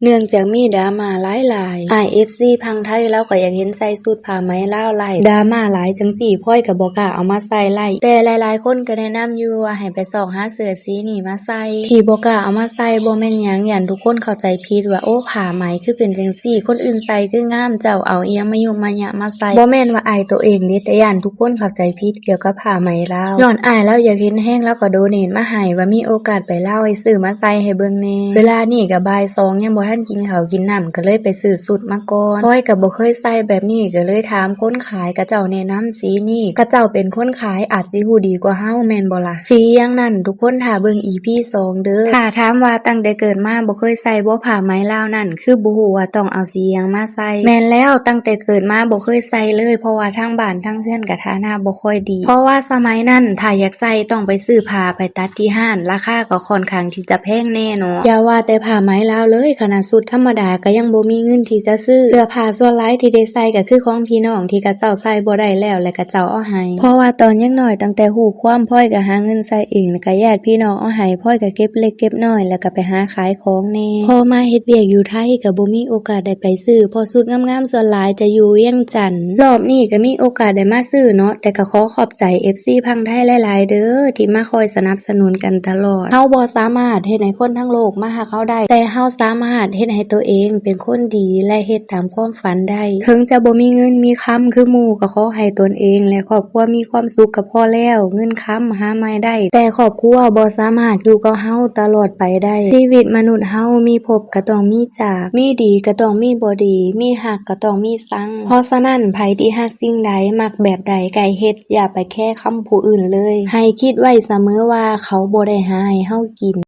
ເນື່ອງຈາກມີດຣາມາຫຼາຍໆ ອ້າຍເອັຟຊີຝັ່ງໄທລາວກໍຢາກເຫັນໃສ່ຊຸດຜ້າໄໝລາວຫຼາຍ. ດຣາມາຫຼາຍຈັ່ງຊີ້ ພອຍກໍບໍ່ກ້າເອົາມາໃສ່ຫຼາຍ, ແຕ່ຫຼາຍໆຄົນກໍແນະນຳຢູ່ວ່າໃຫ້ໄປຊອກຫາເສື້ອສີນີ້ມາໃສ່. ທີ່ບໍ່ກ້າເອົາມາໃສ່ບໍ່ແມ່ນຫຍັງ ຢ້ານທຸກຄົນເຂົ້າໃຈຜິດວ່າ ໂອ້ ຜ້າໄໝຄືເປັນຈັ່ງຊີ້ ຄົນອື່ນໃສ່ຄືງາມ ເຈົ້າເອົາອີ່ຫຍັງມາຍຸມາຍະມາໃສ່. ບໍ່ແມ່ນວ່າອາຍໂຕເອງເດ້ ແຕ່ຢ້ານທຸກຄົນເຂົ້າໃຈຜິດກ່ຽວກັບຜ້າໄໝລາວ. ຍ້ອນອ້າຍລາວຢາກເຫັນແຮງ ລາວກໍໂດເນດມາໃຫ້ ວ່າມີໂອກາດໄປລາວໃຫ້ຊື້ມາໃສ່ໃຫ້ເບິ່ງແດ່. ເວລານີ້ກໍບ່າຍສອງ ຍັງບໍ່ທັນກິນເຂົ້າກິນນ້ຳ ກໍເລີຍໄປຊື້ຊຸດມາກ່ອນ. ພອຍກໍບໍ່ເຄີຍໃສ່ແບບນີ້ ກໍເລີຍຖາມຄົນຂາຍ ເຂົາເຈົ້າແນະນຳສີນີ້. ເຂົາເຈົ້າເປັນຄົນຂາຍ ອາດຊິຮູ້ດີກວ່າເຮົາແມ່ນບໍ່ລະ? ສີຫຍັງນັ້ນ ທຸກຄົນຖ້າເບິ່ງອີພີສອງເດີ້. ຖ້າຖາມວ່າຕັ້ງແຕ່ເກີດມາບໍ່ເຄີຍໃສ່ບໍ່ຜ້າໄໝລາວນັ້ນ ຄືບໍ່ຮູ້ວ່າຕ້ອງເອົາສີຫຍັງມາໃສ່? ແມ່ນແລ້ວ, ຕັ້ງແຕ່ເກີດມາບໍ່ເຄີຍໃສ່ເລີຍ ເພາະວ່າທາງບ້ານທາງເຮືອນກໍຖານະບໍ່ຄ່ອຍດີ. ເພາະວ່າສະໄໝນັ້ນ ຖ້າຢາກໃສ່ຕ້ອງໄປຊື້ຜ້າໄປຕັດທີ່ຮ້ານ, ລາຄາກໍຄ່ອນຂ້າງທີ່ຈະແພງແນ່ເນາະ. ຢ່າວ່າແຕ່ຜ້າໄໝລາວເລີຍ, ຂະໜາດຊຸດທຳມະດາກໍຍັງບໍ່ມີເງິນທີ່ຈະຊື້. ເສື້ອຜ້າສ່ວນຫຼາຍທີ່ໄດ້ໃສ່ກໍຄືຂອງພີ່ນ້ອງທີ່ເຂົາເຈົ້າໃສ່ບໍ່ໄດ້ແລ້ວ ແລະ ເຂົາເຈົ້າເອົາໃຫ້. ເພາະວ່າຕອນຍັງນ້ອຍ ຕັ້ງແຕ່ຮູ້ຄວາມ ພອຍກໍຫາເງິນໃສ່ເອງ ແລະ ກໍຍາດພີ່ນ້ອງເອົາໃຫ້, ພອຍກໍເກັບເລັກເກັບນ້ອຍ ແລ້ວກໍໄປຫາຂາຍຂອງແດ່. ພໍມາເຮັດວຽກຢູ່ໄທກໍບໍ່ມີໂອກາດໄດ້ໄປຊື້ ເພາະຊຸດງາມໆສ່ວນຫຼາຍຈະຢູ່ວຽງຈັນ. ລອບນີ້ກໍມີໂອກາດໄດ້ມາຊື້ເນາະ, ແຕ່ກໍຂໍຂອບໃຈເອັຟຊີຝັ່ງໄທຫຼາຍໆເດີ້ ທີ່ມາຄອຍສະໜັບສະໜູນກັນຕະຫຼອດ. ເຮົາບໍ່ສາມາດເຮັດໃຫ້ຄົນທັງໂລກມາຮັກເຮົາໄດ້, ແຕ່ເຮົາສາມາດເຮັດໃຫ້ຕົວເອງເປັນຄົນດີ ແລະ ເຮັດຕາມຄວາມຝັນໄດ້. ເຖິງຈະບໍ່ມີເງິນມີຄຳຄືໝູ່, ກໍຂໍໃຫ້ຕົນເອງ ແລະ ຄອບຄົວມີຄວາມສຸກກໍພໍແລ້ວ. ເງິນຄຳຫາມາໄດ້, ແຕ່ຄອບຄົວບໍ່ສາມາດຢູ່ກັບເຮົາຕະຫຼອດໄປໄດ້. ຊີວິດມະນຸດເຮົາມີພົບກໍຕ້ອງມີຈາກ, ມີດີກໍຕ້ອງມີບໍ່ດີ, ມີຮັກກໍຕ້ອງມີຊັງ. ເພາະສະນັ້ນ, ໃຜທີ່ຮັກສິ່ງໃດ, ມັກແບບໃດ, ໃກ້ເຮັດ, ຢ່າໄປແຄຄຳຜູ້ອື່ນເລີຍ. ໃຫ້ຄິດໄວ້ສະເໝີວ່າເຂົາບໍ່ໄດ້ຫາໃຫ້ເຮົາກິນ.